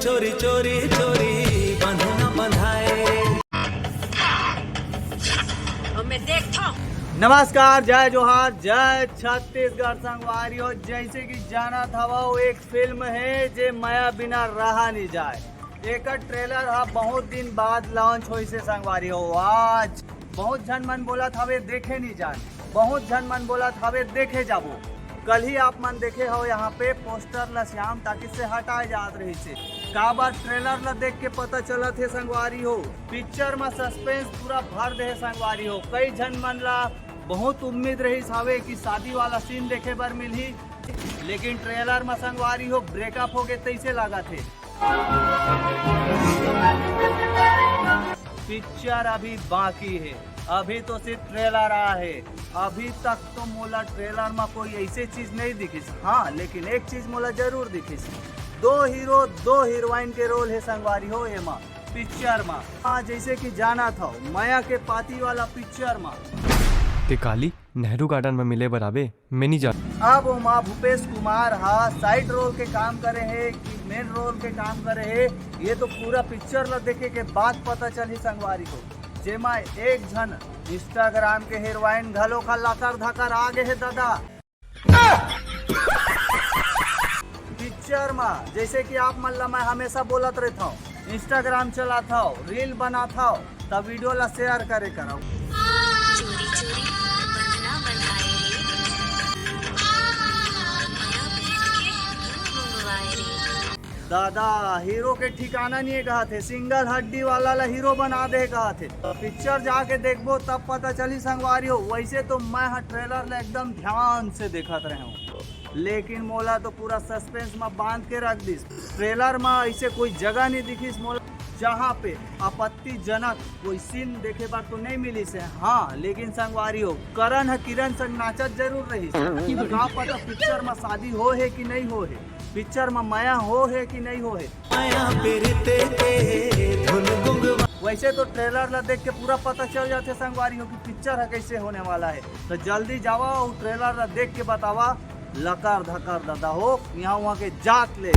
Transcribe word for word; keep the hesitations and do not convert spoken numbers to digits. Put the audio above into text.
चोरी चोरी चोरी बंधना बंधाए। अब मैं देखता हूँ। नमस्कार, जय जोहार, जय छत्तीसगढ़ संगवारी हो। जैसे कि जानत हवव, एक फिल्म हे जे मया बिना रहा नहीं जाए। एकर ट्रेलर हा बहुत दिन बाद लॉन्च होइस हे संगवारी हो। आज बहुत झन मन बोलत हवे देखे नहीं जान, बहुत झन मन बोलत हवे देखे जाबो। कल ही आप मन देखे हो यहाँ पे पोस्टर ला श्याम टाकिज से हटाए जात रहिस हे। काबर ट्रेलर ला देख के पता चलत हे संगवारी हो, पिक्चर में सस्पेंस पूरा भर दे हे संगवारी हो। कई झन मन ला बहुत उम्मीद रहिस हवे कि शादी वाला सीन देखे बर मिलही, लेकिन ट्रेलर में संगवारी हो ब्रेकअप हो गए तैसे लागत हे। पिक्चर अभी बाकी हे, अभी तो सिर्फ ट्रेलर आए हे। अभी तक तो मोला ट्रेलर में कोई ऐसे चीज नहीं दिखिस। हाँ, लेकिन एक चीज मोला जरूर दिखिस, दो हीरो दो हीरोइन के रोल हे संगवारी हो एमा पिक्चर मा। हाँ, जैसे कि जानत हव, मया के पाती वाला पिक्चर मा। ते काली नेहरू गार्डन में मिले बर आबे, मैं नहीं जान। अब ओमा भूपेश कुमार हा साइड रोल के काम करे हे कि मेन रोल के काम करे हे, ये तो पूरा पिक्चर ला देखे के बाद पता चलही संगवारी हो। जेमा एक झन इंस्टाग्राम के हीरोइन घलो खा लकर धकर आ गए हे दादा। पिक्चर मा जैसे कि आप मन ला मैं हमेशा बोलत रहत हव, इंस्टाग्राम चलात हव, रील बनात हव, त वीडियो ला शेयर करे करव। चोरी चोरी बंधना बंधाए रे। मया बैठ के धुन गुंगवाए रे। दादा, हीरो के ठिकाना नहीं हे कहत हे, सिंगल हड्डी वाला ला हीरो बना दे कहत हे। पिक्चर जाके देखबो तब पता चली संगवारी हो। वैसे तो मैं ह ट्रेलर ला एकदम ध्यान से देखत रहे हूँ, लेकिन मोला तो पूरा सस्पेंस में बांध के रख दिस। ट्रेलर में ऐसे कोई जगह नहीं दिखिस मोला जहाँ पे आपत्तिजनक कोई सीन देखे बर तो नहीं मिलिस हे। हाँ, लेकिन संगवारी हो, करण ह किरण संग नाचत जरूर रहिस। का पता पिक्चर में शादी हो हे कि नहीं हो हे, पिक्चर में मया हो हे कि नहीं हो हे। माया पीरित के धुन गुंगवा वैसे तो ट्रेलर ला देख के पूरा पता चल जाथे संगवारी हो कि पिक्चर ह कैसे होने वाला हे। तो जल्दी जावा और ट्रेलर ला देख के बतावा लकर धकर दादा हो यहाँ वहाँ के जात ले।